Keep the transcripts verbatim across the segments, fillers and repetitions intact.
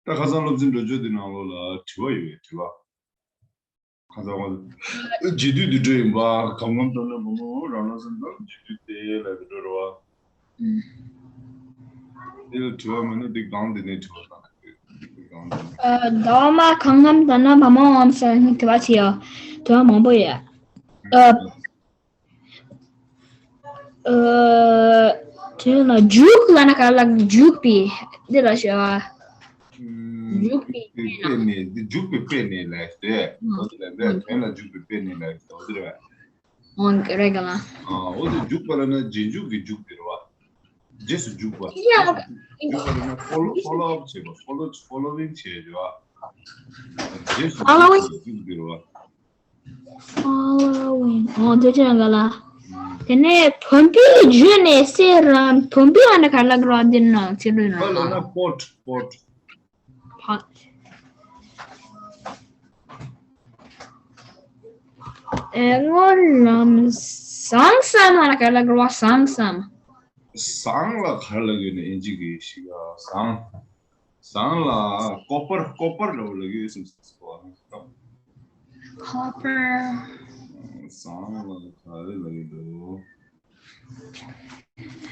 ད་ཁ་སང་སློབ་ཚན་འགྲོ་ཆོག་དེ་ནང་ལོགས་ལ་དྲི་བ་ཡོད་པས་དྲི་བ། ཁ་སང་བ་རྗེས་མཐུད་དུ་འགྲོ་ཡིན་པ་གང་གང་ལྟར་ན་བུ་མོ་རང་ལ་སེམས་ཙམ་རྗེས་མཐུད་དེ་ལ་དུ་འགྲོ་རོ་བ། དེ་ལ་དྲི་བ་མ་ནི་དེ་གང་དེ་ནས་དྲི་བ་དང་དེ་གང་དེ་ནས། ཨ། ཟླ་བ་མ་གང་ངམ་ད་ན་མ་མ་འོང་ས་ནི་དྲི་བ་ཆེ་ཡོ། དྲི་བ་མང་པོ་ཡོད། ཨ། ཨ། དེ་ན་འཇུག་ལ་ན་ག་ལ་འཇུག་པའི་འདི་ལ་ཞེས་པ། འཇུག་པའི་དཔེ་ནས་འདི་འཇུག་པའི་དཔེ་ནས་ལས་ཏེ། འོ་དེ་ལས་འདི་དོན་ལ་འཇུག་པའི་དཔེ་ནས་ལས་ཏེ་འོ་དེ་རེད། འོང་གི་རེད་ག་ལ། ཨ། འོ་དེ་འཇུག་པ་ལ་ན་རྗེས་འཇུག་གི་འཇུག་དེ་རེད་བ། རྗེས་སུ་འཇུག་པ། ཡ། འཇུག་པ་ལ་ན་follow follow up བྱེད་པ། follow following བྱེད་བ། རྗེས་སུ་འཇུག་པའི་འཇུག་དེ་རེད་བ། Following. ཨོ་དེ་ཅི་ཡང་ག་ལ། དེ་ནས་བོན་པོའི་བརྒྱུད་ནས་སེ་ར་བོན་པོའི་ཨ་ན་ག་ལ་ག་ར་འདི་ན་ཚེ་ལུས་ན་ལ། Pot. Pot. ཨེ་ངོ་ལམ་ཟངས་སམ་ཨ་ན་ག་ལ་ག་ར་ཟངས་སམ། ཟངས་ལ་ག་ལ་གི་ནས་ཨིན་ཇི་གི་ཞིག་ཟངས། ཟངས་ལ་ཀོ་པར། ཀོ་པར་ལ་ལ་གི་སུ་སུ་སུ། Copper. ཟངས་ལ་ག་རེ་ལ་གི་འདུག་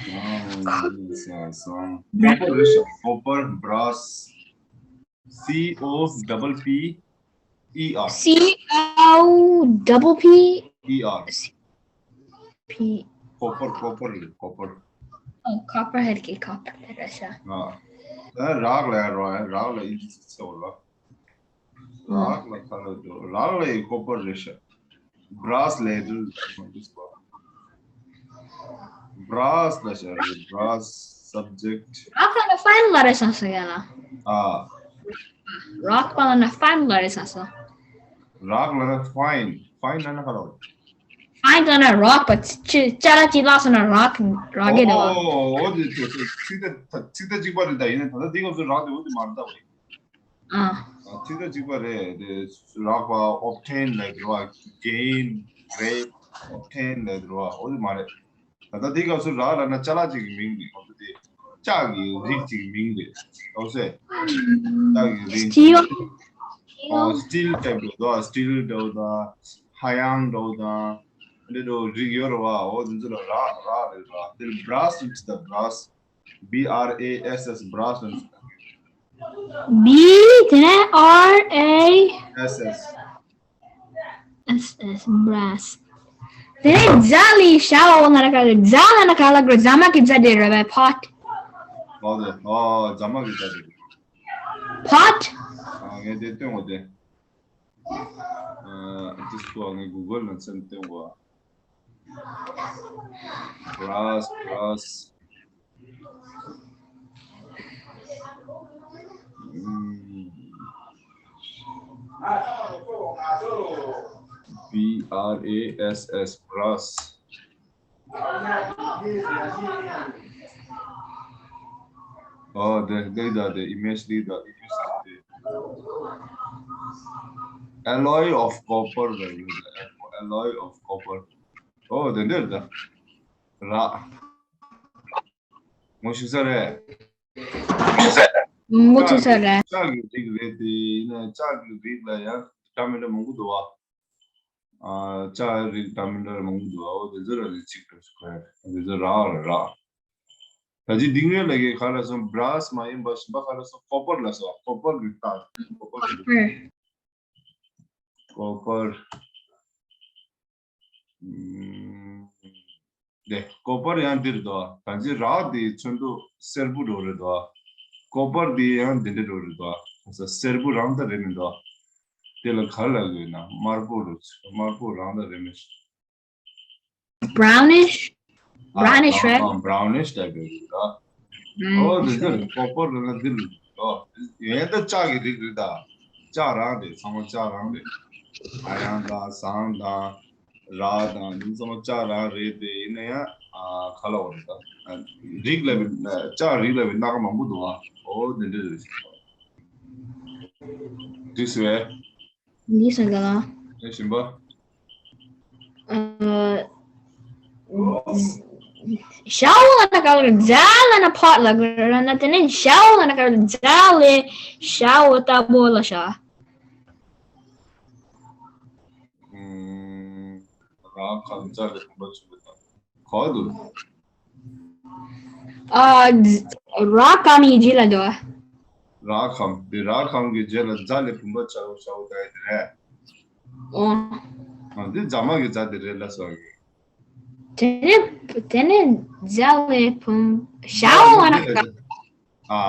ཟངས་ལ་ཟངས། ཀོ་པར་རེད་ཤག་ཀོ་པར། Brass. C O double P E R. C O double P E R. P. ཀོ་པར། ཀོ་པར་རེད། ཀོ་པར། ཨོ་ཀོ་པར་ཧེར་གི་ཀོ་པར་རེད་ཤག་ཨ། ད་རག་ལ་ཡ་རོ། རག་ལ་ཨིན་ཇི་ཚིག་ཚེ་བོ་ལ། རག་ལ་ཁ་ལ་འགྲོ། རག་ལ་ཡི་ཀོ་པར་རེད་ཤག Brass ལས་འགྲུལ་མ་འདུག་པ། Brass ལ་ཤ་རེད། Brass subject. རག་པ་ལ་ཕན་ལ་རེད་ས་སོ་ཡ་ལ། ཨ། རག་པ་ལ་ན་ཕན་ལ་རེད་ས་སོ། རག་ལ་ན་ཕན། ཕན་ལ་ན་ཁ་ལ། ཕན་ལ་ན་རག་པ་ཅི་ཅ་ལ་ཅི་ལ་སོ་ན་རག་རག་གི་འདུག་པ། ཨོ་ཨོ་ཨོ་དེ་ཚོ་ཚིག་ད་ཚིག་ད་གཅིག་པ་རེད། ད་ཡིན་ན་ད་ལྟ་འདི་སྐབས་སུ་རག་དེ་འོ་དེ་མ་རེད་ད་བ་ཡིན། ཨ། ཚིག་ད་གཅིག་པ་རེད། དེ་རག་པ་obtain ལ་འགྲོ་བ། gain, grab, obtain ལ་འགྲོ་བ་འོ་དེ་མ་རེད། ད་ལྟ་འདི་སྐབས་སུ་རག་ལ་ན་ཅ་ལག་ཅིག་གི་མིང་རེད། འོ་དེ་ལྕགས་ཀྱི་རིགས་ཅིག་གི་མིང་རེད། འོ་སེ། ལྕགས་ཀྱི་རིགས། Steel. ཨོ་steel type འགྲོ་དང་། steel འགྲོ་དང་། ཧ་ཡང་འགྲོ་དང་། འདི་འགྲོ་རིགས་ཡོད་རེད་བ། འོ་དེ་ཚོ་ལ་རག་རག་རེད་བ། དེ་brass ལ་ཅི་ད་brass. B R A S S, brass ལ་ཅི་ད། B དེ་ནས R A S S. S S, brass. དེ་ནས་རྫ་ལི་ཤ་འོ་ན་ར་ག་རེ། རྫ་ལ་ན་ག་ལ་གོ། རྫ་མ་གི་རྫ་དེ་རེད་བས། Pot. ཨོ་དེ་ཨོ་རྫ་མ་གི་རྫ་དེ་རེད། Pot. ཨ་ངས་དེ་སྟོན་འོ་དེ། ཨ་དེ་སུ་ཨ་ངས་Google ལ་མཚན་སྟོན་འོ། Brass, brass. ཨུམ། B R A S S, brass. ཨོ་དེ་དེ་ད་དེ་image དེ་ད་image དེ། Alloy of copper རེད། Alloy of copper. ཨོ་དེ་འདྲ་རེད་ད། རག་མོ་ཞིག་ས་རེད། མོ་ཅི་ས་རེད། ལྕགས་ཀྱི་རིགས་རེད་དེ། ཡིན་ན་ལྕགས་ཀྱི་རིགས་ལ་ཡང་འདྲ་མི་འདྲ་མང་པོ་འདུག་བ། ཨ་ལྕགས་རིགས་འདྲ་མི་འདྲ་མང་པོ་འདུག་བ། འོ་དེ་ཚོ་ལ་རིགས་གཅིག་ཏུ་ཁོ་ཡ་དེ་ཚོ་རག་ལ་རག་ད་ཅི་འདི་ངོས་ལ་གི་ག་ལ་སོང་། brass མ་ཡིན་པ་གཞན་པ་ག་ལ་སོང་། copper ལ་སོང་། copper གི་རྟགས། copper གི། Copper. copper. ཨུམ། དེ་ཀོ་པར་ཡང་འདིར་འདུག་ད་ཅི་རག་དེའི་ཚོན་མདོག་སེར་པོ་འདྲ་རེད་འདུག་ཀོ་པར་དེ་ཡང་འདི་འདྲ་འདྲ་རེད་འདུག་ས་སེར་པོ་རང་ད་རེད་མི་འདུག་དེ་ལ་ག་ལ་ཡོད་ན་དམར་པོ་རུ། དམར་པོ་རང་ད་རེད་མི། Brownish. Brownish, right? Brownish type རེད་འདུག་ཨོ་དེ་འདྲ་རེད། ཀོ་པར་ལ་འདིར་འདུག་ཡོད་ད་ལྕགས་ཀྱི་རིགས་རེད་ད། ལྕགས་རང་རེད། ཚང་མ་ལྕགས་རང་རེད། ཨ་ཡང་དང་ཟངས་དང་། རག་དང་འདི་ཚང་མ་ལྕགས་རང་རེད་དེ། ཡིན་ན་ཡང་ཨ་ག་ལ་བ་རེད་ད། རིགས་ལ་བའི་ལྕགས་རིགས་ལ་བའི་སྣ་ཁ་མང་པོ་འདུག་ཨ་ཨོ་དེ་འདྲ་རེད། འགྲིག་སོང་བས། འདི་ས་ག་ལ། ཨེ་ཞིམ་པ། ཨ། ཞའོ་ལབ་ན་ག་ལབ་རེད། ཛ་ལབ་ན་པོཊ་ལབ་རེད་ན། དེ་ནས་ཞའོ་ལབ་ན་ག་ལབ་རེད། ཛ་ལེ་ཞའོ་ལྟ་བུ་ལབ་ཤག་ཨུམ། ར་གམ་ཛ་ལེ་བུམ་པ་ཆེན་པོ་དང་། ག་བ་འདུག་ཨ། ར་གམ་གྱི་རྗེས་ལ་འདུག་ར་གམ། འདི་ར་གམ་གྱི་རྗེས་ལ་ཛ་ལེ་བུམ་པ་ཆེན་པོ་ཆེན་པོ་ལྟ་ཡ་དེ་རེད། ཨོ། ཨ། འདི་ཛ་མ་གི་ཛ་དེ་རེད་ལབ་སོང་གི། དེ་ནས་དེ་ནས་ཛ་ལེ་བུམ། ཞའོ་ལབ་ན་ག་ཨ།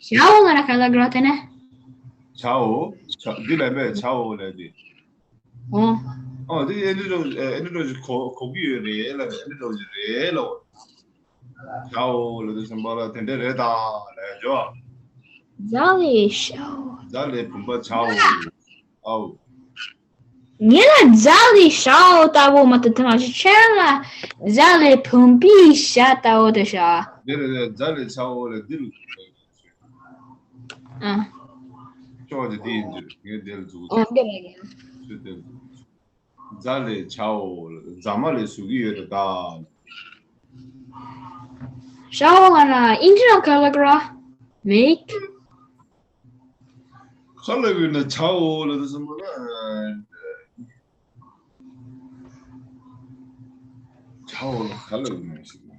ཞའོ་ལབ་ན་ག་ལབ་རེད་དེ་ནས། ཆའོ། ཆ། འདི་ལ་མེད། ཆའོ་ལབ་དེ། ཨོ། ཨོ། འདི་ཨེ་འདྲ་འདྲ་ཨེ་འདྲ་འདྲ་ཞིག་གོ་གོ་གི་ཡོད་རེད་ལབ། ཨེ་འདྲ་འདྲ་ཞིག་རེད་ལབ། ཆའོ་ལབ་དུས་ཙམ་པ་ལ་དེ་འདྲ་རེད་ད་ལབ་ཡ་ཅོ། ཛ་ལེ་ཞའོ། ཛ་ལེ་བུམ་པ་ཆའོ། ཨའོ། ངས་ལ་ཛ་ལེ་ཞའོ་ལྟ་བུ་མ་གཏོགས་དེ་མ་གཞི་ཁྱེད་རང་ལ་ཛ་ལེ་བུམ་པའི་ཞ་ལྟ་བུ་དེ་ཤ། འདི་རེད་རེད། ཛ་ལེ་ཆའོ་ལ་འདི་རུ། ཨ། ཁྱོད་ཀྱི་འདི་ཡིན་འདིར་ངས་འདི་ལ་འཛུགས། ཨོ་འདི་ལ་ཡིན། ཁྱོད་འདི་ལ་འཛུགས། ཛ་ལེ་ཆའོ་ལ་ཛ་མ་ལེ་ཟུག་གི་ཡོད་རེད་ད། ཞའོ་ལབ་ན་ཨིན་ཇི་ནང་ག་ལབ་ར། མེག་ག་ལབ་ཡོད་ན་ཆའོ་ལབ་དུས་ཙམ་པ་ལ། ཆའོ་ལ་ག་ལབ་ཡོད་ན་ཞིག་ན།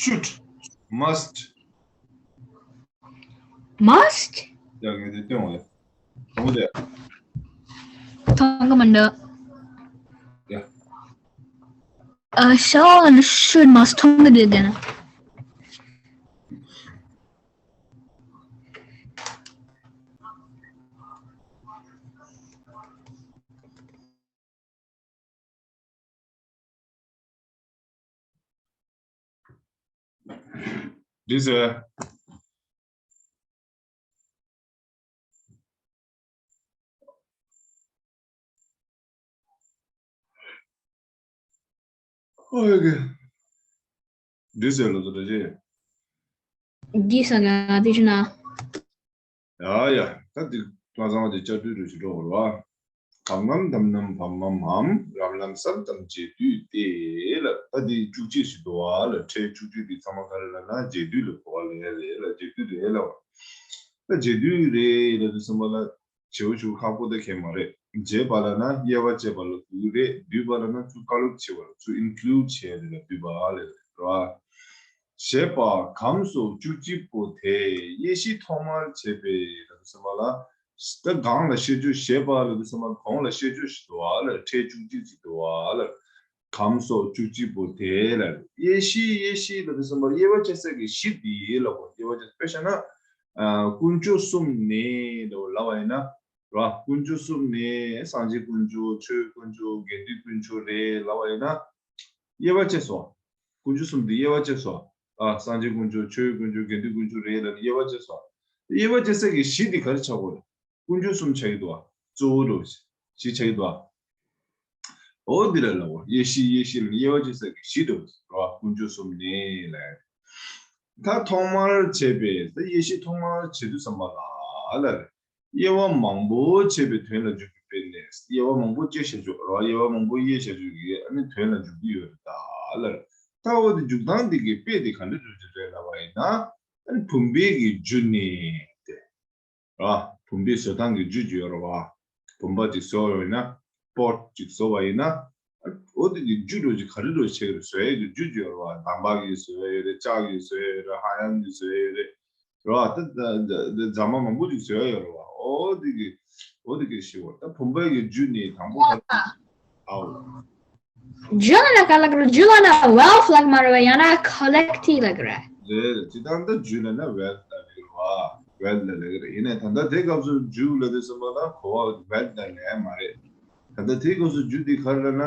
ཤུཌ། མ་སྟ། མ་སྟ། ཡ། ངས་དེ་སྟོན་འོང་ཡ། མཐོང་གི་འདུག་མཐོང་གི་མི་འདུག་ཡ། ཨ། ཤའོ་ལབ་ན་ཤུཌ། མ་སྟ་མཐོང་གི་འདུག་དེ་ན། འདི་ཟེར། ཨོ་ཡ་གི། འདི་ཟེར་ལོ་ཚོ་འདྲ་ཅེ། འདི་ཟེར་ན་འདི་ཅི་ན། ཡ་ཡ། ད་འདི་ང་ཚང་མ་འདི་བཅར་དུས་རུ་ཞིག་འགྲོ་བར་བ། གམ་ངམ་དམ་ནམ་བམ་མམ་འམ། རམ་ལམ་སམ་དམ་རྗེས་བསྡུས་ཏེ་ལ། ད་འདི་བཅུ་གཅིག་ཞིག་འདུག་བ་ལ། ཕྲད་བཅུ་གཅིག་འདི་ཚང་མ་ག་རེ་ལབ་ན་རྗེས་བསྡུས་ལ་གོ་བ་ལེན་རེད་ལ། རྗེས་བསྡུས་རེད་ལ། ད་རྗེས་བསྡུས་རེད་ལ་དུས་ཙམ་པ་ལ། བྱེའུ་ཆུ་ཁག་པོ་ད་གས་མ་རེད། རྗེས་པ་ལ་ན་དབྱེ་བ་བཅད་པ་ལ་བསྡུས་རེད། བསྡུས་པ་ལ་ན་ཚུར་བཀའ་སློབ་བྱེད་པ་ལ་ཚུར་ཨིན་ཀླུ་ཌི་བྱས་རེད་ལ་བསྡུས་པ་ལ་རེད་བ། ཞེས་པ་གམ་སོགས་བཅུ་གཅིག་པོ་དེ་དབྱེ་གཞི་ཐོག་མར་བྱས་པའི་ལ་དུས་ཙམ་པ་ལ། ད་གང་ལ་བཤད་རྒྱུ། ཞེས་པ་ལ་དུས་ཙམ་པ་གོང་ལ་བཤད་རྒྱུ་ཞིག་འདུག་བ་ལ། ཕྲད་བཅུ་གཅིག་ཅིག་འདུག་བ་ལ། གམ་སོགས་བཅུ་གཅིག་པོ་དེ་ལ། དབྱེ་གཞི། དབྱེ་གཞི་ལ་དུས་ཙམ་པ་དབྱེ་བ་བཅད་ས་གི་གཞི་འདི་ལ་གོ། དབྱེ་བ་བཅད། དཔེ་བཞག་ན། ཨ། དཀོན་མཆོག་གསུམ་ནི་ལ་ལབ་པ་ཡིན་ན། ར། དཀོན་མཆོག་གསུམ་ནི་སངས་རྒྱས་དཀོན་མཆོག་ཆོས་དཀོན་མཆོག་དགེ་འདུན་དཀོན་མཆོག་རེད་ལབ་པ་ཡིན་ན། དབྱེ་བ་བཅད་སོང་། དཀོན་མཆོག་གསུམ་འདི་དབྱེ་བ་བཅད་སོང་། ཨ། སངས་རྒྱས་དཀོན་མཆོག་ཆོས་དཀོན་མཆོག་དགེ་འདུན་དཀོན་མཆོག་རེད་ལབ་དབྱེ་བ་བཅད་སོང་། དབྱེ་བ་བཅད་ས་གི་གཞི་འདི་ག་རེ་ཆགས་དགོས་རེད། དཀོན་མཆོག་གསུམ་ཆགས་ཀྱི་འདུག་བ། གཙོ་བོ་འགྲོ་གཞི་ཆགས་ཀྱི་འདུག་བ། འོ་འདི་ལ་ལབ་པ། དབྱེ་གཞི། དབྱེ་གཞི་ལ་དབྱེ་བ་བཅད་ས་གི་གཞི་འགྲོ་གཞི་ར། དཀོན་མཆོག་གསུམ་ནི་ལ། ད་ཐོག་མར་བྱས་པའི་ད་དབྱེ་གཞི་ཐོག་མར་བྱེད་དུས་ཙམ་པ་ལ་ལ། དབྱེ་བ་མང་པོ་བྱས་པའི་དོན་ལ་འཇུག་པའི་དཔེ་ནས། དབྱེ་བ་མང་པོ་བཅད་བྱ་འཇུག་ར། དབྱེ་བ་མང་པོ་དབྱེ་བྱ་འཇུག་གི་ཨ་ནི་དོན་ལ་འཇུག་གི་ཡོད་རེད་ད་ལ། ད་འོ་དེ་འཇུག་སྟངས་འདི་གི་དཔེ་དེ་ག་འདྲ་འགྲོ་གི་རེད་ལབ་པ་ཡིན་ན། ཨ་ནི་བུམ་པའི་གི་རྒྱུ་ནི་དེ། ར། བུམ་པའི་བཟོ་སྟངས་ཀྱི་རྒྱུ་རྒྱུ་ཡོད་རེད་བ། བུམ་པ་ཅིག་བཟོ་བ་ཡིན་ན། པོཊ་ཅིག་བཟོ་བ་ཡིན་ན། འོ་དེ་གི་རྒྱུ་འགྲོ་ཅིག་ག་རེ་འགྲོ་ཆེ་གི་རེད། བཟོ་ཡས་ཀྱི་རྒྱུ་རྒྱུ་ཡོད་རེད་བ། འདམ་བག་གིས་བཟོ་ཡས་ཡོད་རེད། ལྕགས་ཀྱིས་བཟོ་ཡས་ཡོད་རེད། ཧ་ཡང་གིས་བཟོ་ཡས་ཡོད་རེད། རེད་བ། ད་ད་ད་རྫ་མ་མང་པོ་ཅིག་བཟོ་ཡས་ཡོད་རེད་བ། འོ་དེ་གི་འོ་དེ་གི་ཞེས་པ། ད་བུམ་པའི་གི་རྒྱུ་ནི་དང་པོ་ག་རེ། ཨའོ། རྒྱུ་ལབ་ན་ག་ལབ་རེད། རྒྱུ་ལབ་ན་ཝེལཐ་ལབ་མ་རེད་པས། ཡང་ན་ཀོ་ལེག་ཊིབ་ལབ་རེད། རེད། སྤྱིར་བཏང་ད་རྒྱུ་ལབ་ན་ཝེལཐ་ལབ་ཀྱི་རེད་བ། ཝེལཐ་ལབ་ཀྱི་རེད། ཡིན་ནའི་ད་ལྟ་དེ་སྐབས་སུ་རྒྱུ་ལབ་དུས་ཙམ་པ་ལ་གོ་བ་ཝེལཐ་ལབ་ལབ་ཡ་མ་རེད། ད་ལྟ་དེ་སྐབས་སུ་རྒྱུ་འདི་ག་རེ་ལབ་ན་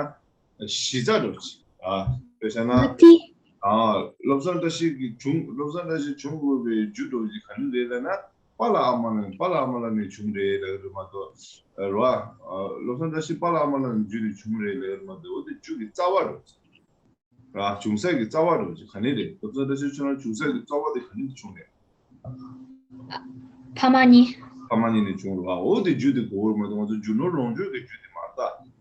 གཞི་རྩ་འགྲོ་ཅིག་ཨ། དཔེ་བཞག་ན། ཨ། བློ་བཟང་བཀྲ་ཤིས་ཀྱི་བྱུང་། བློ་བཟང་བཀྲ་ཤིས་བྱུང་དགོས་པའི་རྒྱུ་འགྲོ་ཅིག་ག་རེ་རེད་ལབ་ན། པཱ་ལགས་ཨ་མ་ལགས། པཱ་ལགས་ཨ་མ་ལགས་ནས་བྱུང་རེད་ལབ་ཀྱི་རེད་མ་གཏོགས། རེད་བ། ཨ། བློ་བཟང་བཀྲ་ཤིས་པཱ་ལགས་ཨ་མ་ལགས་ནས་རྒྱུ་ནི་བྱུང་རེད་ལབ་ཀྱི་རེད་མ་གཏོགས། འོ་དེ་རྒྱུ་གི་རྩ་བ་འགྲོ་ཅིག་ར། བྱུང་ས་གི་རྩ་བ་རེད་བ། ག་ནས་རེད། ད་ལྟ་ད་ཅི་ཆོ་ན་བྱུང་ས་གི་རྩ་བ་དེ་ག་ནས་བྱུང་རེད། ཕ་མ་གཉིས། ཕ་མ་གཉིས་ནས་བྱུང་རེད་བ། འོ་དེ་རྒྱུ་དེ་གོ་བར་མ་དང་ང་ཚོ་རྒྱུ་ནོར་ལོངས་སྤྱོད་ཀྱི་རྒྱུ་དེ་མ་རེད་ད།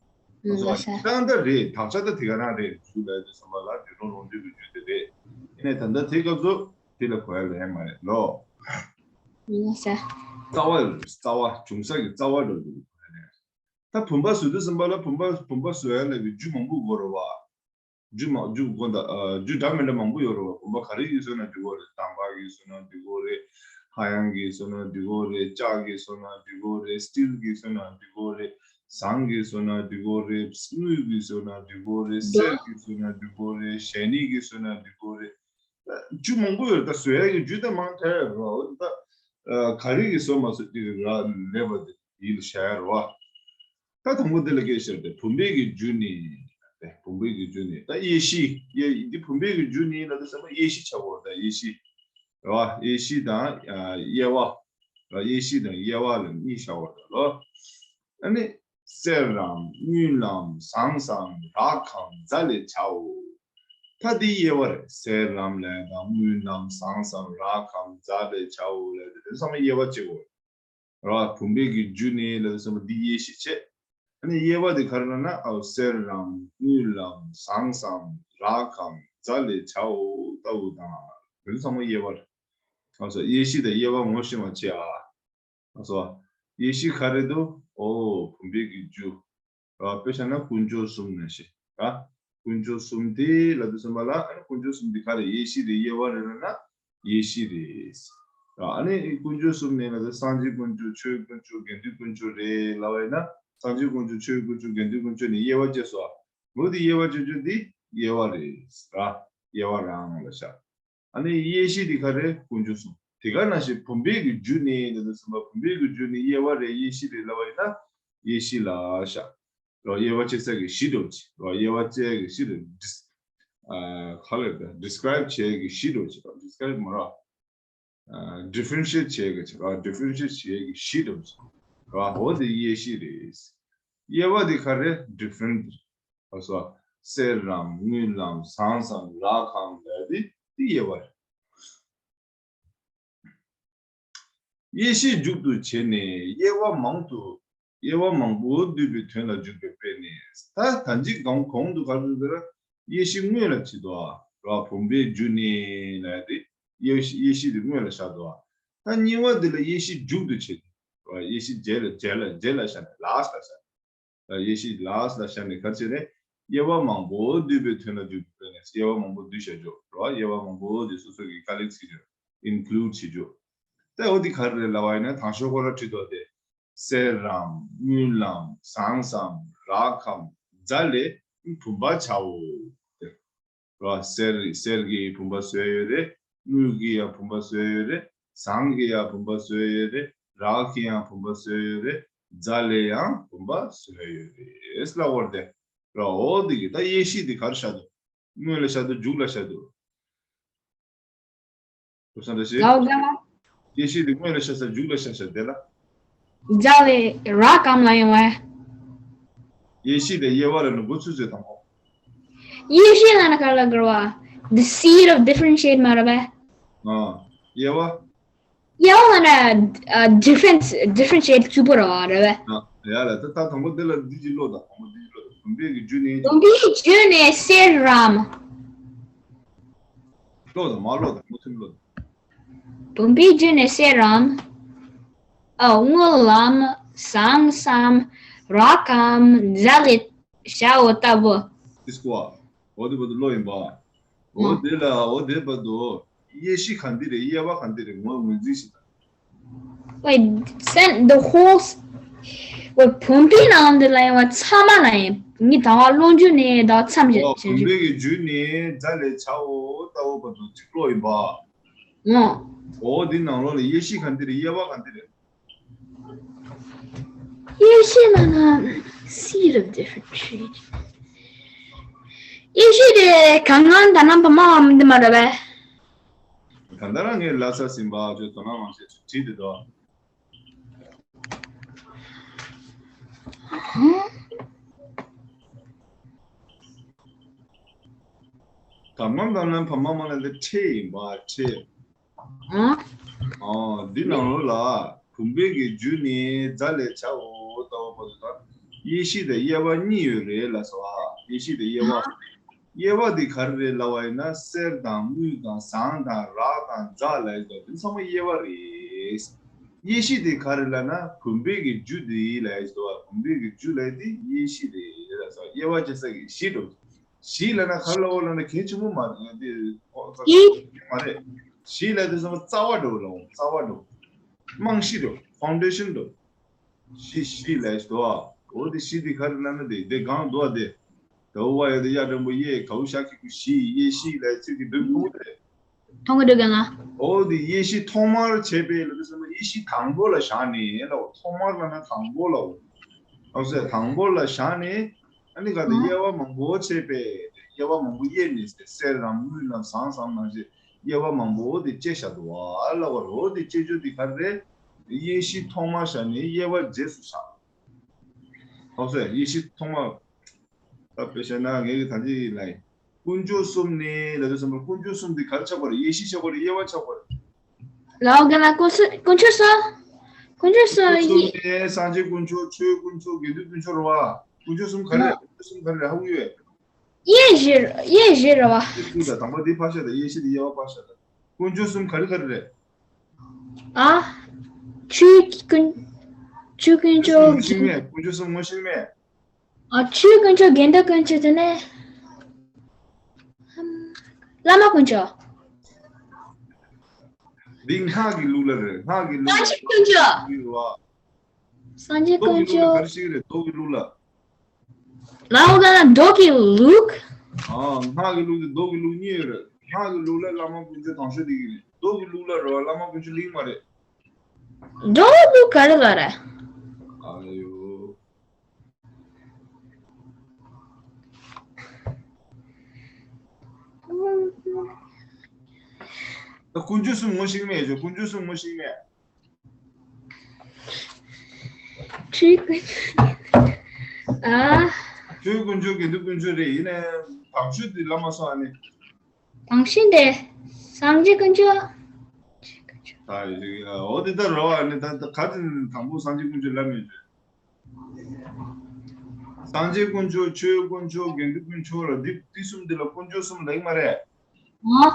ང་ཚོ་ལ་ས་ད་ལྟ་རེད། དག་ཆ་ད་དེ་ག་རང་རེད། རྒྱུ་ལ་དེ་བསམ་པ་ལ་རྒྱུ་ནོར་ལོངས་སྤྱོད་ཀྱི་རྒྱུ་དེ་རེད། ཡིན་ནའི་ད་ལྟ་དེ་སྐབས་སུ་དེ་ལ་གོ་ཡ་ལ་ཡ་མ་རེད་ལོ། ང་ས་རྩ་བ་རྩ་བ་བྱུང་ས་གི་རྩ་བ་རེད། ད་བུམ་པ་བཟོ་དུས་ཙམ་པ་ལ་བུམ་པ་བུམ་པ་བཟོ་ཡ་ལ་གི་རྒྱུ་མང་པོ་དགོས་རེད་བ། རྒྱུ་མ་རྒྱུ་དགོས་ད། རྒྱུ་འདྲ་མི་འདྲ་མང་པོ་ཡོད་རེད་བ། བུམ་པ་ག་རེ་གིས་བཟོས་ན་འགྲིག་གི་རེད། དམ་པ་གིས་བཟོས་ན་འགྲིག་གི་རེད། ཧ་ཡང་གིས་བཟོས་ན་འགྲིག་གི་རེད། ལྕགས་ཀྱིས་བཟོས་ན་འགྲིག་གི་རེད། སི་ཊིལ་གྱིས་བཟོས་ན་འགྲིག་གི་རེད། ཟངས་ཀྱིས་བཟོས་ན་འགྲིག་གི་རེད། དངུལ་གྱིས་བཟོས་ན་འགྲིག་གི་རེད། གསེར་གྱིས་བཟོས་ན་འགྲིག་གི་རེད། ཞལ་ནས་ཀྱིས་བཟོས་ན་འགྲིག་གི་རེད། རྒྱུ་མང་པོ་ཡོད་རེད། ད་བཟོ་ཡ་གི་རྒྱུ་ད་མང་དྲགས་ཡོད་རེད་བ། འོ་ད་ག་རེ་གིས་བཟོས་མ་བཟོས་དེ་ར་ལས་པ་དེ་ཡིད་ལ་བྱ་ཡ་རེད་བ། ད་དང་པོ་འདི་ལ་སྐད་ཆ་དེ་བུམ་པའི་གི་རྒྱུ་ནི། བུམ་པའི་གི་རྒྱུ་ནི་ད་ཡེ་ཤེས། ཡེ་འདི་བུམ་པའི་གི་རྒྱུ་ནི་ལ་དེ་ཚང་མ་ཡེ་ཤེས་ཆགས་པ་རེད། ད་ཡེ་ཤེས་རེད་བ། ཡེ་ཤེས་དང་དབྱེ་བ་རེད། ཡེ་ཤེས་དང་དབྱེ་བ་ལ་གཉིས་བྱ་བ་རེད་ལོ། ཨ་ནི་གསེར་རམ་དངུལ་ལམ་ཟངས་སམ་རག་གམ་ཛ་ལས་བྱའོ། ད་འདི་དབྱེ་བ་རེད། གསེར་རམ་ལས་དང་དངུལ་ལམ་ཟངས་སམ་རག་གམ་ཛ་ལས་བྱའོ་ལས་དེ་ཚང་མ་དབྱེ་བ་གཅིག་གོ། ར། བུམ་པའི་གི་རྒྱུ་ནི་ལ་སོགས་པ་འདི་དབྱེ་ཞིབ་བྱེད། ཨ་ནི་དབྱེ་བ་འདི་ག་རེ་ལབ་ན། ཨོ་གསེར་རམ་དངུལ་ལམ་ཟངས་སམ་རག་གམ་ཛ་ལས་བྱའོ་ལྟ་བུ་དང་། དེ་ཚང་མ་དབྱེ་བ་རེད། ཨ་སོ་དབྱེ་གཞི་དང་དབྱེ་བ་ངོ་ཤེས་པ་བྱེད་ཨ། ཨ་སོ། དབྱེ་གཞི་ག་རེ་འདུག་ཨོ་བུམ་པའི་གི་རྒྱུ། ར། དཔེ་བཞག་ན་དཀོན་མཆོག་གསུམ་ནང་བཞིན། ར། དཀོན་མཆོག་གསུམ་དེ་ལབ་དུས་ཙམ་པ་ལ། ཨ་ནི་དཀོན་མཆོག་གསུམ་དེ་ག་རེ། ཡེ་ཤེས་རེད། དབྱེ་བ་རེད་ལབ་ན་ཡེ་ཤེས་རེད། ར། ཨ་ནི་དཀོན་མཆོག་གསུམ་ནས་ལབ་དུས་སངས་རྒྱས་དཀོན་མཆོག་ཆོས་དཀོན་མཆོག་དགེ་འདུན་དཀོན་མཆོག་རེད་ལབ་པ་ཡིན་ན། སངས་རྒྱས་དཀོན་མཆོག་ཆོས་དཀོན་མཆོག་དགེ་འདུན་དཀོན་མཆོག་ནས་དབྱེ་བ་བྱས་སོ། འོ་དེ་དབྱེ་བ་བྱས་རྒྱུ་དེ་དབྱེ་བ་རེད། ར། དབྱེ་བ་རང་ལ་བཞག་ཨ་ནི་དབྱེ་གཞི་དེ་ག་རེ། དཀོན་མཆོག་གསུམ། དེ་ག་ནང་བཞིན་བུམ་པའི་གི་རྒྱུ་ནི་ལབ་དུས་ཙམ་པ། བུམ་པའི་གི་རྒྱུ་ནི་དབྱེ་བ་རེད། དབྱེ་གཞི་རེད་ལབ་པ་ཡིན་ན་དབྱེ་གཞི་ལ་བཞག་རོ། དབྱེ་བ་བྱེད་ས་གི་གཞི་འདྲ་བོ་ཅིག་རོ། དབྱེ་བ་བྱེད་ཀྱི་གཞི་རེད། ཌིས་ཨ་ག་རེ་ལབ་ད། ཌིས་ཀ་རའིབ་བྱེད་ཀྱི་གཞི་འདྲ་བོ་ཅིག་རོ། ཌིས་ཀ་རའིབ་མ་རོ། ཨ་ཌི་ཕེ་རེན་ཤི་ཨེཊ་བྱེད་ཀྱི་ཅིག་རོ། ཌི་ཕེ་རེན་ཤི་ཨེཊ་བྱེད་ཀྱི་གཞི་འདྲ་བོ་ཅིག་རོ། འོ་དེ་དབྱེ་གཞི་རེད། དབྱེ་བ་དེ་ག་རེ། ཌི་ཕེ་རེན་ཊི། ཨ་སོ། གསེར་ལམ་དངུལ་ལམ་ཟངས་སམ་རག་གམ་ལབ་དེ་དེ་དབྱེ་བ་རེད། དབྱེ་གཞི་མཇུག་ཏུ་བྱས་ནས་དབྱེ་བ་མང་དུ། དབྱེ་བ་མང་པོ་བསྡུས་པའི་དོན་ལ་འཇུག་པའི་དཔེ་ནི། ད་ད་ཅི་གོང་གོང་དུ་ག་རེ་ཟེར། དབྱེ་གཞི་དངོས་ལ་བྱེད་དོ། ར། བུམ་པའི་རྒྱུ་ནི་ལབ་དེ་དབྱེ་གཞི་དབྱེ་གཞི་དེ་དངོས་ལ་བཞག་དོ། ད་གཉིས་པ་དེ་ལ་དབྱེ་གཞི་མཇུག་ཏུ་བྱེད་དོ། ར། དབྱེ་གཞི་རྗེས་ལ་རྗེས་ལ་རྗེས་ལ་བཞག་ནས་ལཱསི་ལ་བཞག་དབྱེ་གཞི་ལཱསི་ལ་བཞག་ནས་ག་རེ་བྱས་ནས། དབྱེ་བ་མང་པོ་བསྡུས་པའི་དོན་ལ་འཇུག་པའི་དཔེ་ནི། དབྱེ་བ་མང་པོ་བསྡུས་བྱ་རྒྱུ་རོ། དབྱེ་བ་མང་པོ་དེ་སོ་སོ་གི་ཀ་ལེག་བྱེད་རྒྱུ། ཨིན་ཀུ་ལུཌ་བྱེད་རྒྱུ། ད་འོ་དེ་ག་རེ་རེད་ལབ་པ་ཡིན་ན། དང་ཤོག་ཁོ་ར་བྲིས་འདུག་སྟེ། གསེར་རམ་དངུལ་ལམ་ཟངས་སམ་རག་གམ་ཛ་ལས་བུམ་པ་བྱའོ། ར། གསེར་གསེར་གྱི་བུམ་པ་བཟོས་ཡོད་རེད། དངུལ་གྱི་ཡང་བུམ་པ་བཟོས་ཡོད་རེད། ཟངས་ཀྱི་ཡང་བུམ་པ་བཟོས་ཡོད་རེད། རག་གི་ཡང་བུམ་པ་བཟོས་ཡོད་རེད། ཛ་ལས་ཡང་བུམ་པ་བཟོས་ཡོད་རེད་ལབ་པ་རེད། ར། འོ་དེ་གི་ད་དབྱེ་གཞི་དེ་ག་རེ་བཞག་འདུག་དངོས་ལ་བཞག་འདུག་མཇུག་ལ་བཞག་འདུག་བུ་སང་འདྲ་ཞིག་ལའོ་ག་ལ། དབྱེ་གཞི་དེ་དངོས་ལ་བཞག་ས་མཇུག་ལ་བཞག་ས་དེ་ལ། ཛ་ལས་རག་གམ་ལ་ཡོང་བས། དབྱེ་གཞི་དེ་དབྱེ་བ་ལ་ནི་འགོ་ཚུགས་ཚེ་དང་པོ། དབྱེ་གཞི་ལ་ན་ག་ལ་གར་བ། The seed of differentiate མ་ར་བས། ཨ། དབྱེ་བ། དབྱེ་བ་ལ་ན་difference differentiate བཅུ་པོ་ར་བ་ར་བས། ཨ། ཡ་ལ་ད་ད་དང་པོ་དེ་ལ་འདི་ཅི་ལོ་ད་དང་པོ་འདི་ཅི་ལོ་ད་བུམ་པའི་གི་རྒྱུ་ནི། བུམ་པའི་རྒྱུ་ནི་གསེར་རམ། ལོ་ད་མ་ལོ་ད་མུ་མཐུད་ལོ་ད། བུམ་པའི་རྒྱུ་ནི་གསེར་རམ། ཨ་དངུལ་ལམ་ཟངས་སམ་རག་གམ་ཛ་ལས་བྱའོ་ལྟ་བུ། ཏིས་ཀོ་ཨ། འོ་དེ་བར་དུ་ལོ་ཡིན་པ། འོ་དེ་ལ་འོ་དེ་བར་དུ་དབྱེ་གཞི་ག་འདི་རེད། དབྱེ་བ་ག་འདི་རེད། ངོ་ངོས་འཛིན་ཞིག་དང་། Wait, send the whole s- wait, བུམ་པའི་ནང་འདི་ལ་ཡང་བ་ཚང་མ་ལ་ཡིན། ངའི་ད་བ་ལོ་རྒྱུས་ནས་ད་མཚམས་བཞག་བྱེད་རྒྱུ། བུམ་པའི་གི་རྒྱུ་ནི་ཛ་ལས་བྱའོ་ལྟ་བུ་བར་དུ་གཅིག་ལོ་ཡིན་པ། ངོ་། འོ་འདི་ནང་ལོགས་ལ་དབྱེ་གཞི་ག་འདི་རེད། དབྱེ་བ་ག་འདི་རེད། དབྱེ་གཞི་ལ་ན་seed of differentiate དབྱེ་གཞི་དེ་གང་གང་ད་ནམ་པ་མ་འམ་འདི་མ་ར་བས། གང་ལྟར་ངས་ལ་ས་ཟིན་པ་ཅོ་དོ་ན་མང་ཆེ་བྲིས་དེ་དོ། ད་མམ་དང་ལན་བ་མ་མ་ལན་དེ་ཕྲད་ཡིན་པ་ཕྲད། ཨ། ཨ། འདི་ནང་ལོགས་ལ་བུམ་པའི་གི་རྒྱུ་ནི་རྫ་ལས་བྱའོ་ལྟ་བུ་པ་དུ་དང་། དབྱེ་གཞི་དང་དབྱེ་བ་གཉིས་ཡོད་རེད་ལ་སོ། ཨ། དབྱེ་གཞི་དང་དབྱེ་བ། དབྱེ་བ་འདི་ག་རེ་རེད་ལབ་པ་ཡིན་ན། གསེར་དང་དངུལ་དང་ཟངས་དང་རག་དང་རྫ་ལ་ཡོད་དོ། འདི་ཚང་མ་དབྱེ་བ་རེད། དབྱེ་གཞི་དེ་ག་རེ་ལབ་ན། བུམ་པའི་གི་རྒྱུ་དེ་ལ་ཡོད་དོ། བུམ་པའི་གི་རྒྱུ་ལ་དེ་དབྱེ་གཞི་རེད་ལ་སོ། དབྱེ་བ་བྱེད་ས་གི་གཞི་འགྲོ། གཞི་ལབ་ན་ག་རེ་ལབ་པ་ལབ་ན་གལ་ཆེན་པོ་མ་རེད་དེ། ཨོ་ཙ་ཙ་མ་རེད། གཞི་ལབ་དུས་ཙམ་པ་རྩ་བ་འགྲོ་ལ། རྩ་བ་འགྲོ། རྨང་གཞི་འགྲོ། ཕའུན་ཌེ་ཤན་འགྲོ། གཞི་གཞི་ལབ་ཡོད་དོ། འོ་དེ་གཞི་དེ་ག་རེ་ལབ་ན་དེ་དེ་གང་འདུག་ཨ། དེ་ད་འུ་བ་ཡ་དེ་ཡ་འགྲེང་བུ་དབྱེ། གའུ་ཞ་གི་གུ་གཞི། དབྱེ་གཞི་ལབ་ཚིག་གི་འདུག་མཐོང་གི་རེད། མཐོང་གི་འདུག་ག་ལ། འོ་དེ་དབྱེ་གཞི་ཐོག་མར་བྱས་པའི་ལ་དེ་ཚང་མ་དབྱེ་གཞི་དང་པོ་ལ་བཞག་ནས་ལ། ཐོག་མར་ལབ་ན་དང་པོ་ལ། འོ་ཟེར་དང་པོ་ལ་བཞག་ནས། ཨ་ནི་ག་དེ་ཨ། དབྱེ་བ་མང་པོ་བྱས་པས། དབྱེ་བ་མང་པོ་དབྱེ་ནས་ཟེར། གསེར་རམ་དངུལ་རམ་ཟངས་སམ་ནང་བཞིན་དབྱེ་བ་མང་པོ་དེ་བཅད་བཞག་འདུག་བ་ལབ་པ་རེད། འོ་དེ་བཅད་རྒྱུ་དེ་ག་རེ་རེད། དབྱེ་གཞི་ཐོག་མར་བཞག་ནས་དབྱེ་བ་རྗེས་སུ་བཞག། འོ་ཟེར་དབྱེ་གཞི་ཐོག་མར། ད་དཔེ་བཤད་ན་ངས་ཀྱི་ད་ཅི་ལ་ཡིན། དཀོན་མཆོག་གསུམ་ནི་ལ་དུས་ཙམ་པར་དཀོན་མཆོག་གསུམ་དེ་ག་རེ་ཆགས་པ་རེད། དབྱེ་གཞི་ཆགས་པ་རེད། དབྱེ་བ་ཆགས་པ་རེད། ལའོ་ག་ན་དཀོན་མཆོག་དཀོན་མཆོག་གསུམ། དཀོན་མཆོག་གསུམ་དཀོན་མཆོག་གསུམ་ཡི་ནི་སངས་རྒྱས་དཀོན་མཆོག་ཆོས་དཀོན་མཆོག་དགེ་འདུན་དཀོན་མཆོག་རེད་བ། དཀོན་མཆོག་གསུམ་ག་རེ་རེད། དཀོན་མཆོག་གསུམ་ག་རེ་རེད། ཧ་གོ་ཡོད། དབྱེ་གཞི་དབྱེ་གཞི་རེད་བ། དེ་ཀུན་ད་དང་པོ་དེ་ཕར་བཞག་དང་། དབྱེ་གཞི་དེ་དབྱེ་བ་ཕར་བཞག་དང་། དཀོན་མཆོག་གསུམ་ག་རེ་ག་རེ་རེད། ཨ། ཆོས་དཀོན་ཆོས་དཀོན་མཆོག་ངོ་ཤེས་མེད། དཀོན་མཆོག་གསུམ་ངོ་ཤེས་མེད། ཨ། ཆོས་དཀོན་མཆོག་དགེ་འདུན་དཀོན་མཆོག་དེ་ནས་བླ་མ་དཀོན་མཆོག་འདི་སྔགས་ཀྱི་ལུགས་ལ་རེད། སྔགས་ཀྱི་ལུགས་ལ་སངས་རྒྱས་དཀོན་མཆོག་ལུགས་ལ། སངས་རྒྱས་དཀོན་མཆོག་མདོ་གི་ལུགས་ལ་ག་རེ་ཞིག་རེད། མདོ་གི་ལུགས་ལ། ལའོ་ག་ན་མདོ་གི་ལུགས། ཨ། སྔགས་ཀྱི་ལུགས་དེ་མདོ་གི་ལུགས་གཉིས་ཡོད་རེད། སྔགས་ཀྱི་ལུགས་ལ་བླ་མ་དཀོན་མཆོག་དང་ཤོས་དེ་གི་རེད། མདོ་གི་ལུགས་ལ་རེད་བ། བླ་མ་དཀོན་མཆོག་ལིང་མ་རེད། མདོ་གི་ལུགས་ག་རེ་ལ་རེད། ཨ་ཡོ། ད་དཀོན་མཆོག་གསུམ་ངོ་ཤེས་མེད་ཅོ། དཀོན་མཆོག་གསུམ་ངོ་ཤེས་མེད། ཆོས་དཀོན་མཆོག་ཨ། ཆོས་དཀོན་མཆོག་དགེ་འདུན་དཀོན་མཆོག་རེད། ཡིན་ནའི་དང་ཤོས་དེ་ལ་མ་སོང་། ཨ་ནི། དང་ཤོས་དེ་སངས་རྒྱས་དཀོན་མཆོག་ད་ཡིན། འོ་དེ་ལྟར་རོ། ཨ་ནི་ད་ད་ག་དེ་དང་པོ་སངས་རྒྱས་དཀོན་མཆོག་ལབ་མེད་ཅོ། སངས་རྒྱས་དཀོན་མཆོག་ཆོས་དཀོན་མཆོག་དགེ་འདུན་དཀོན་མཆོག་ལ་འདི་འདི་གསུམ་འདི་ལ་དཀོན་མཆོག་གསུམ་ལབ་ཀྱི་མ་རེད། ཨ།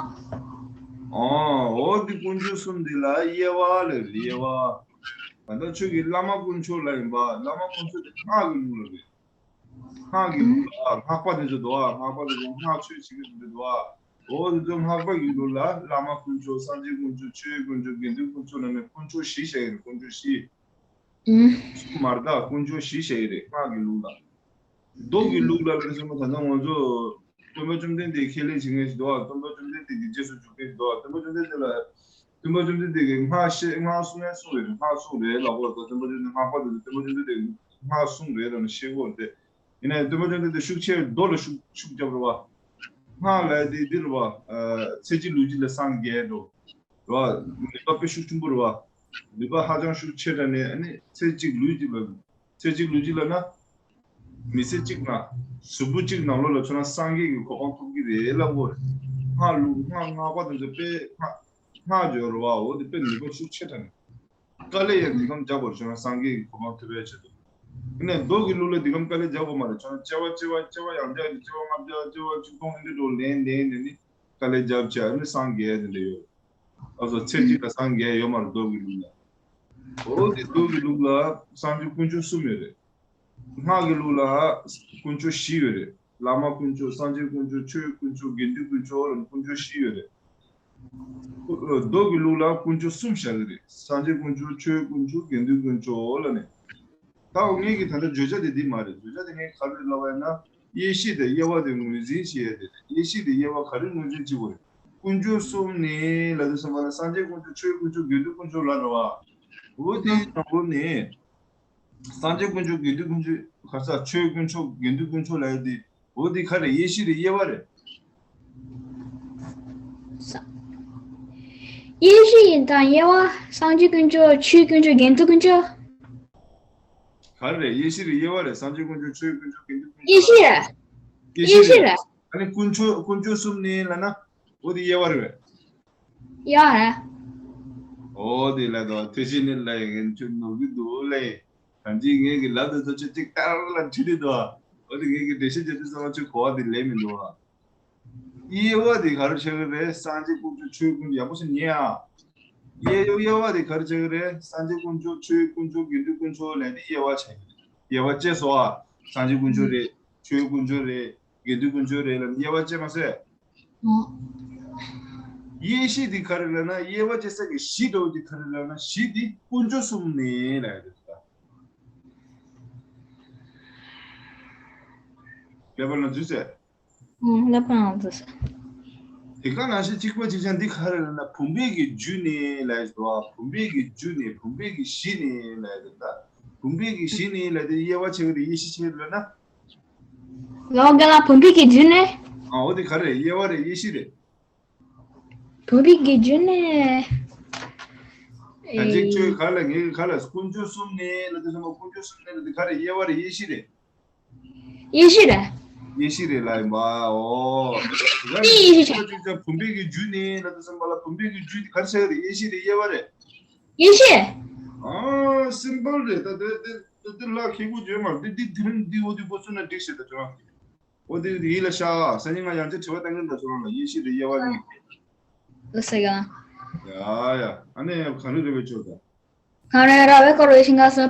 ཨོ། འོ་འདི་དཀོན་མཆོག་གསུམ་འདི་ལ་དབྱེ་བ་ལ་དབྱེ་བ། ད་ལྟ་ཁྱོད་ཀྱིས་བླ་མ་དཀོན་མཆོག་ལབ་ཡིན་པ། བླ་མ་དཀོན་མཆོག་དེ་སྔགས་ཀྱི་ལུགས་ལ་རེད། སྔགས་ཀྱི་ལུགས་ལ་སྔགས་པ་དེ་ཚོ་འདུག་ཨ། སྔགས་པ་དེ་ཚོ་སྔགས་ཆོས་བྱེད་ཀྱི་དེ་འདྲ་འདུག་ཨ། འོ་དེ་ཚོ་སྔགས་པ་གི་ལུགས་ལ་བླ་མ་དཀོན་མཆོག་སངས་རྒྱས་དཀོན་མཆོག་ཆོས་དཀོན་མཆོག་དགེ་འདུན་དཀོན་མཆོག་ལབ་ནས་དཀོན་མཆོག་བཞི་བཤད་ཀྱི་རེད། དཀོན་མཆོག་བཞི། ཨུམ། མར་དག་དཀོན་མཆོག་བཞི་བཤད་ཀྱི་རེད། སྔགས་ཀྱི་ལུགས་ལ། མདོ་གི་ལུགས་ལ་ལ་སོང་ན་ད་ལྟ་ང་ཚོ་སྟོན་པ་བཅོམ་ལྡན་འདས་ཁས་ལེན་བྱེད་མཁན་ཞིག་འདུག་ཨ། སྟོན་པ་བཅོམ་ལྡན་འདས་ཀྱི་རྗེས་སུ་འཇུག་མཁན་ཞིག་འདུག་ཨ། སྟོན་པ་བཅོམ་ལྡན་འདས་ལ། སྟོན་པ་བཅོམ་ལྡན་འདས་ཀྱིས་སྔགས་བཤད། སྔགས་གསུང་ཡ་གསུང་རེད། སྔགས་གསུང་རེད་ལབ་དགོས་རེད། སྟོན་པ་བཅོམ་ལྡན་འདས་སྔགས་པ་དེ་ཚོ་སྟོན་པ་བཅོམ་ལྡན་འདས་ཀྱིས་སྔགས་གསུང་རེད་ལབ་ནས་བཤད་དགོས་རེད་དེ། ཡིན་ནའི་སྟོན་པ་བཅོམ་ལྡན་འདས་ཤུགས་ཆེར་མདོ་ལ་ཤུགས་ཤུགས་རྒྱབ་རེད་བ། སྔགས་ལབ་ཡ་དེ་འདི་རེད་བ། ཨ། ཚེ་གཅིག་ལུས་གཅིག་ལ་སངས་རྒྱས་འགྲོ། རེད་བ། ནུས་པ་དཔེ་ཤུགས་ཆེན་པོ་རེད་བ། ནུས་པ་ཧ་ཅང་ཤུགས་ཆེ་དྲགས་ནས། ཨ་ནི་ཚེ་གཅིག་ལུས་གཅིག་ལ། ཚེ་གཅིག་ལུས་གཅིག་ལབ་ན། མི་ཚེ་གཅིག་ནང་། གཟུགས་པོ་གཅིག་ནང་ལོགས་ལ་མཚོན་ན་སངས་རྒྱས་ཀྱི་གོ་འཕང་ཐོབ་ཀྱི་རེད་ལབ་དགོས་རེད། སྔགས་ལུགས། སྔགས། སྔགས་པ་དེ་ཚོ་དཔེ་སྔགས། སྔགས་སྦྱོར་བ་འོ་དེ་དཔེ་ནུས་པ་ཤུགས་ཆེ་དྲགས་ནས། དཀའ་ལས་ཡང་འདི་གམ་རྒྱག་དགོས་རེད། མཚོན་ན་སངས་རྒྱས་ཀྱི་གོ་འཕང་ཐོབ་པའི་ཆེད་དུ། ཡིན་ནའི་མདོ་གི་ལུགས་ལ་འདི་གམ་དཀའ་ལས་རྒྱག་དགོས་མ་རེད། མཚོན་ན་བྱེ་བ་བྱེ་བ་བྱེ་བ་ཡང་བསྐྱར་གྱི་བྱེ་བ་ལྔ་བརྒྱ་བྱེ་བ་ཆིག་སྟོང་ཨེ་འདྲ་འགྲོ་ལན་ལན་ནས་ནི། དཀའ་ལས་རྒྱབ་བྱས་ནི་སངས་རྒྱས་དེ་འདྲ་ཡོད། ཨ་སོ། ཚེ་གཅིག་ལ་སངས་རྒྱས་ཡོད་མ་རེད་མདོ་གི་ལུགས་ལ། འོ་དེ་མདོ་གི་ལུགས་ལ་སངས་རྒྱས་དཀོན་མཆོག་གསུམ་ཡོད་རེད། སྔགས་ཀྱི་ལུགས་ལ་དཀོན་མཆོག་བཞི་ཡོད་རེད། བླ་མ་དཀོན་མཆོག་སངས་རྒྱས་དཀོན་མཆོག་ཆོས་དཀོན་མཆོག་དགེ་འདུན་དཀོན་མཆོག་ལ་དཀོན་མཆོག་བཞི་ཡོད་རེད། མདོ་གི་ལུགས་ལ་དཀོན་མཆོག་གསུམ་བཞག་གི་རེད། སངས་རྒྱས་དཀོན་མཆོག་ཆོས་དཀོན་མཆོག་དགེ་འདུན་དཀོན་མཆོག་ལ་ནི། ད་འོ་ངེད་ཀྱི་ད་ལྟ་བརྗོད་བྱ་དེ་འདི་མ་རེད། བརྗོད་བྱ་དེ་ངས་ག་རེ་ལབ་པ་ཡིན་ན། དབྱེ་གཞི་དང་དབྱེ་བ་དེ་ངོས་འཛིན་བྱེད་ཡ་དེ་རེད། དབྱེ་གཞི་དེ་དབྱེ་བ་ག་རེ་ངོས་འཛིན་བྱེད་དགོས་རེད། དཀོན་མཆོག་གསུམ་ནི་ལབ་དུས་ཙམ་པ་ལ་སངས་རྒྱས་དཀོན་མཆོག་ཆོས་དཀོན་མཆོག་དགེ་འདུན་དཀོན་མཆོག་ལ་རེད་བ། འོ་དེ་ཡིན་ན་འོ་ནི། སངས་རྒྱས་དཀོན་མཆོག་དགེ་འདུན་དཀོན་མཆོག་ག་ས། ཆོས་དཀོན་མཆོག་དགེ་འདུན་དཀོན་མཆོག་ལབ་ཡ་དེ། འོ་དེ་ག་རེ། དབྱེ་གཞི་རེད། དབྱེ་བ་རེད། ས། དབྱེ་གཞི་ཡིན་དང་དབྱེ་བ། སངས་རྒྱས་དཀོན་མཆོག་ཆོས་དཀོན་མཆོག་དགེ་འདུན་དཀོན་མཆོག་ག་རེ་རེད། དབྱེ་གཞི་རེད། དབྱེ་བ་རེད། སངས་རྒྱས་དཀོན་མཆོག་ཆོས་དཀོན་མཆོག་དགེ་འདུན་དཀོན་མཆོག་དབྱེ་གཞི་རེད། དབྱེ་གཞི་རེད། ཨ་ནི་དཀོན་མཆོག་དཀོན་མཆོག་གསུམ་ནི་ལབ་ན་འོ་དེ་དབྱེ་བ་རེད་པས། དབྱེ་བ་རེད། འོ་དེ་ལབ་དོ། དེ་བཞིན་ནི་ལབ་ཡ་ངས་ཁྱོད་ནོར་གི་འདུག་ལབ། གང་ཅི་ངས་ཀྱི་ལབ་དུས་ཚོད་ཅིག་ཅིག་ལྟར་ལ་ཁྲིད་དེ་འདུག་ཨ། འོ་དེ་ངས་ཀྱི་འགྲེལ་བཤད་བྱེད་དུས་ཙམ་ལ་ཁྱོད་གོ་བ་དེ་ལེན་མི་འདུག་ཨ། དབྱེ་བ་དེ་ག་རེ་ཆགས་ཀྱི་རེད། སངས་རྒྱས་དཀོན་མཆོག་ཆོས་དཀོན་མཆོག་ཡག་པོ་ཞིག་ཉན་ཨ། དབྱེ་དབྱེ་བ་དེ་ག་རེ་ཆགས་ཀྱི་རེད། སངས་རྒྱས་དཀོན་མཆོག་ཆོས་དཀོན་མཆོག་དགེ་འདུན་དཀོན་མཆོག་ལབ་དེ་དབྱེ་བ་ཆགས་ཀྱི་རེད། དབྱེ་བ་བཅད་སོང་ཨ། སངས་རྒྱས་དཀོན་མཆོག་རེད། ཆོས་དཀོན་མཆོག་རེད། དགེ་འདུན་དཀོན་མཆོག་རེད་ལབ་དབྱེ་བ་བཅད་མ་ཟེར། ཨོ། དབྱེ་གཞི་དེ་ག་རེ་ལབ་ན། དབྱེ་བ་བཅད་ས་གི་གཞི་འདྲ་བོ་དེ་ག་རེ་ལབ་ན། གཞི་དེ་དཀོན་མཆོག་གསུམ་ནས་ལབ་ཡ་རེད་ད། ཀླད་པ་ལ་འཛུལ་ཟེར། ཨོ། ཀླད་པ་ལ་འཛུལ་ཟེར། དེ་ག་ནང་བཞིན་གཅིག་པ་གཅིག་རྐྱང་འདི་ག་རེ་ལབ་ན། བུམ་པའི་གི་རྒྱུད་ནས་ལབ་ཡ་རེད་ད། བུམ་པའི་གི་རྒྱུད་ནས། བུམ་པའི་གི་གཞི་ནས་ལབ་ཡ་རེད་ད། བུམ་པའི་གི་གཞི་ནས་ལབ་དེ་དབྱེ་བ་ཆགས་ཀྱི་རེད། དབྱེ་གཞི་ཆགས་ཀྱི་རེད་ལབ་ན། ལོ་རྒན་ལགས། བུམ་པའི་གི་རྒྱུད་ནས། ཨ། འོ་དེ་ག་རེ་རེད། དབྱེ་བ་རེད། དབྱེ་གཞི་རེད། བུམ་པའི་གི་རྒྱུད་ནས། ད་ཅིག་ཁྱོད་ག་ལ་ངས་ག་ལ་དཀོན་མཆོག་གསུམ་ནས་ལབ་དུས་ཙམ་པ། དཀོན་མཆོག་གསུམ་ནས་ལབ་དེ་ག་རེ། དབྱེ་བ་རེད། དབྱེ་གཞི་རེད། དབྱེ་གཞི་རེད། དབྱེ་གཞི་རེད་ལབ་ཡིན་པ། ཨོ། དེ་ག་ནས་དབྱེ་གཞི་ཆགས། བུམ་པའི་གི་རྒྱུད་ནས་ལབ་དུས་ཙམ་པ་ལ། བུམ་པའི་གི་རྒྱུད་དེ་ག་རེ་ཆགས་ཀྱི་རེད། དབྱེ་གཞི་རེད། དབྱེ་བ་རེད། དབྱེ་གཞི། ཨ། སིམ་པལ་རེད། ད་དེ་དེ་དེ་དེ་ལ་ཁེ་གུ་བརྗོད་མ། འདི་འདི་དེ་རིང་འདི་འོ་དེ་པོ་ཚུན་ན་འགྲིག་ཤེས་ད་ཁྱོད་རང་། འོ་དེ་དེ་ཡིད་ལ་ཤར། སང་ཉིན་ང་ཡང་ཅིག་དྲི་བ་བཏང་གིན་ད་ཁྱོད་རང་ལ། དབྱེ་གཞི་རེད། དབྱེ་བ་རེད། ལགས་སོ་རྒན་ལགས། ཡ་ཡ། ཨ་ནི་ག་རེ་རེད་པས་ཁྱོད་ད། ག་རེ་ར་བའི་སྐོར་བའི་ཤིང་ག་སོ།